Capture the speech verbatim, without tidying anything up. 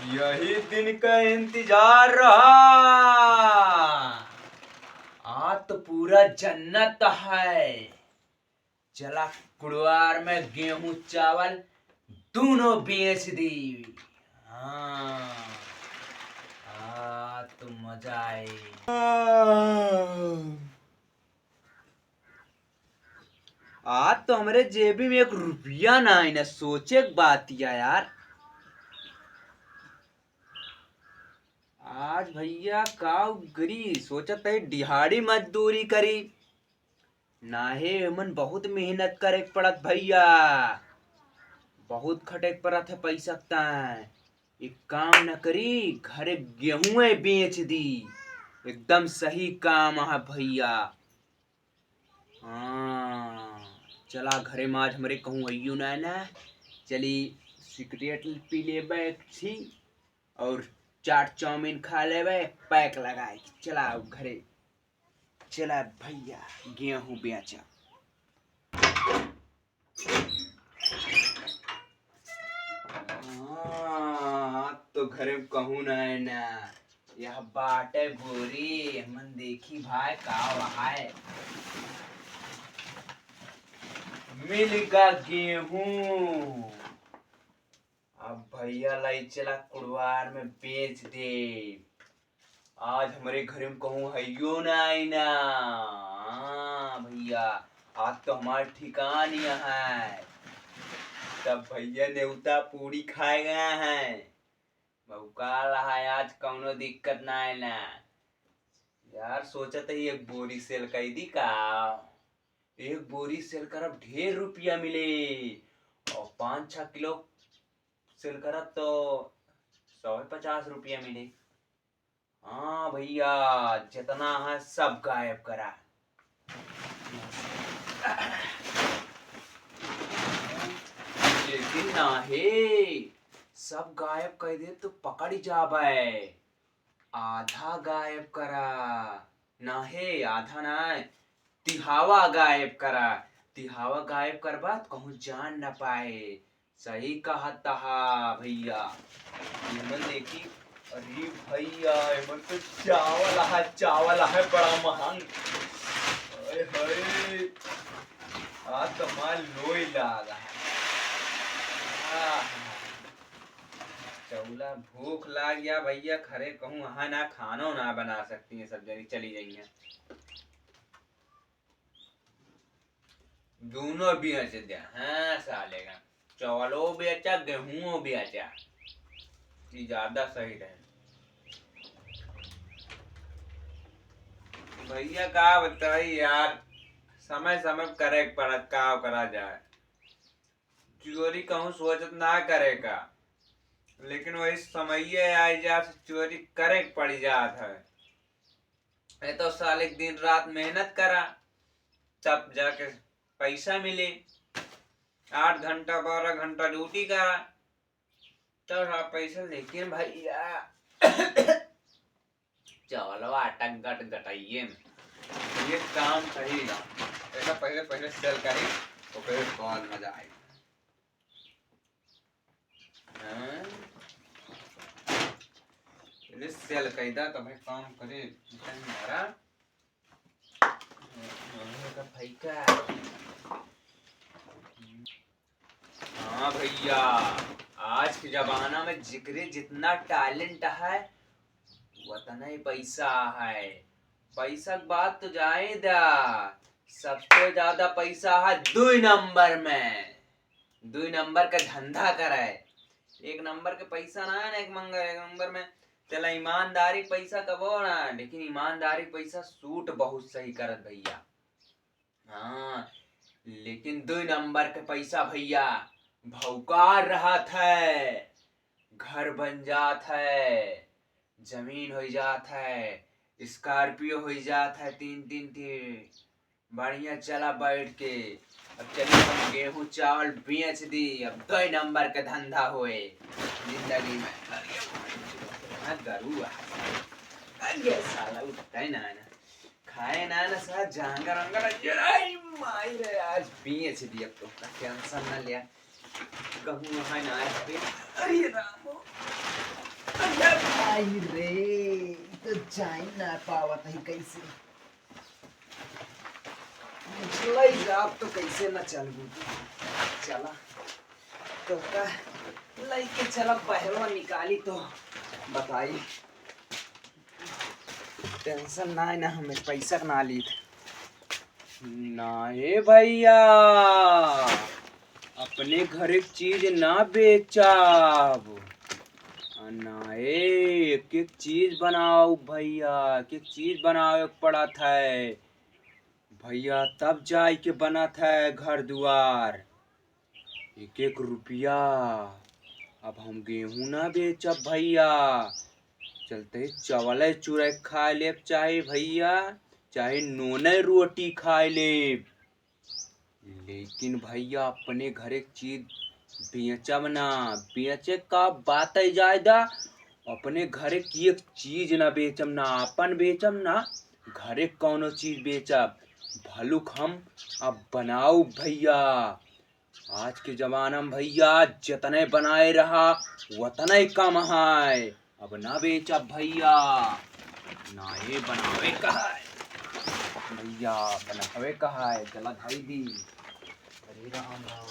यही दिन का इंतजार रहा। आज तो पूरा जन्नत है। चला कुड़वार में गेहूं चावल दोनों बेच दी। हाँ, आज तो मजा आए। आज तो हमरे जेबी में एक रुपया ना आई ना, सोचे के बात या यार। आज भैया का करी, सोचत है दिहाड़ी मजदूरी करी। नाहे, एमन बहुत मेहनत करे के पड़त भैया, बहुत खटे के पड़त है पैसा के ताय। एक काम न करी, घरे गेहूं बेच दी, एकदम सही काम है भैया। हाँ, चला घरे में आज हमरे कहूँ अइयो ना ना, चली सिगरेट पी लेबे एक ठी और चाट चाउमीन खा लेबे, पैक लगाए के चला घरे। चला भैया, गेहूं बेचा। हाँ, आज तो घरे में कहूँ ना है ना, यह बाटे बोरी, हमन देखी भाई का वहाय। मिल गा गेहूं। अब भैया लाई चला कुड़वार में बेच दे। आज हमरे घरे में कहूँ हइयो ना आई ना। हाँ भैया, आज तो हमार ठिकान यहाँ है। तब भैया नेवता पूड़ी खाए गए हैं। बहुकाल है, आज कौनो दिक्कत ना है ना। यार सोचत ही एक बोरी सेल कर दी का। एक बोरी सेल करब ढेर रुपया मिले, और पाँच छः किलो सेल करब तो सौ पचास रुपया मिले। हाँ भैया, जितना है सब गायब करा। लेकिन ना हे, सब गायब कर दे तो पकड़ जाबे। आधा गायब करा। ना हे, आधा ना, तिहावा गायब करा। तिहावा गायब करबा त कहूँ जान न पाए। सही कहत हा भैया। एमन देखी, अरे भैया, एमन तो चावल है, चावल है बड़ा महंग। ओए होए, आज तो माल लोई लाग है। आह, चौला भूख लाग गया भैया, खरे कहूँ वहाँ ना खानो ना बना सकती हैं, सब जनी चली गई हैं। दोनों बेच दे। हाँ, साले का। चावलो बेचा, गेहूं बेचा। ई ज्यादा सही रहे। भैया, का बताई यार, समय समय पे करे के पड़त, का करा जाए। चोरी कहूँ सोचत ना करे का, लेकिन वही समये आ जा, चोरी करे के पड़ी जात है। ये तो साले दिन रात मेहनत करा, तब जाके पैसा मिले। आठ घंटा, बारह घंटा ड्यूटी करा, तब साला पैसा। लेकिन भैया, चावलवा अटक गट गटइये में। ये काम सही ना। ऐसा पहले, पहले सेल करी, ओकरे बाद मजा आई। हाँ? पहले सेल कई दा, तब काम करे। इतन मारा। हाँ, का भाई का। हाँ भैया, आज के जमाना में जेकरे जितना टैलेंट है, उतना ही पैसा है। पैसा के बात तो जाए दा, सबसे ज्यादा पैसा है दुई नंबर में। दुई नंबर का धंधा करे। एक नंबर के पैसा ना है ना, एक नंबर, एक नंबर में चला ईमानदारी पैसा कबो ना, लेकिन ईमानदारी पैसा सूट बहुत सही करत भैया। हाँ, लेकिन दुई नंबर के पैसा भैया भौकाल रहत है, घर बन जात है, जमीन होइ जात है, स्कॉर्पियो होइ जात है, तीन तीन ठी। बढ़िया चला बैठ के। अब चली हम गेहूं चावल बेच दी, अब दुई नंबर के धंधा होए जिंदगी में। हाँ, गरुआ। अरे साला उठता ही ना है ना। खाए ना, ना साला जांगर वांगर, अरे माई रे, आज बेच दिया तो का टेंशन ना लिया। कहूँ है ना आज पे, अरे रामो। आई रे, ई तो जाई ना पावत है कैसे। लई जाब तो कैसे न चलबू। चला, तो का लइके चला, बहरवा निकाली तो बताई। टेंशन ना है ना, हमें पैसा के ना लीत। ना ए भैया, अपने घर एक चीज ना बेचब। आ ना ए, एक एक चीज बनाओ भैया, एक एक चीज बनावे के पड़त है भैया, तब जाए के बनत है घर दुआर। एक एक रुपया। अब हम गेहूं ना बेचब भैया, चलते ही चावल चूरा खा लेब, चाहे भैया, चाहे नूने रोटी खा लेब, लेकिन भैया, अपने घरे के चीज बेचब ना। बेचे का बात ही जाए दा, अपने घरे की एक चीज ना बेचब ना, अपन बेचब ना, घरे कौनो चीज बेचब। भलुक हम अब बनाउब भैया। आज के जमाना में भैया, जतने बनाए रहा, वतने कम है। अब ना बेचब भैया, ना ये बनावे का है भैया, बनावे का है। चला धाई दी। अरे राम राम।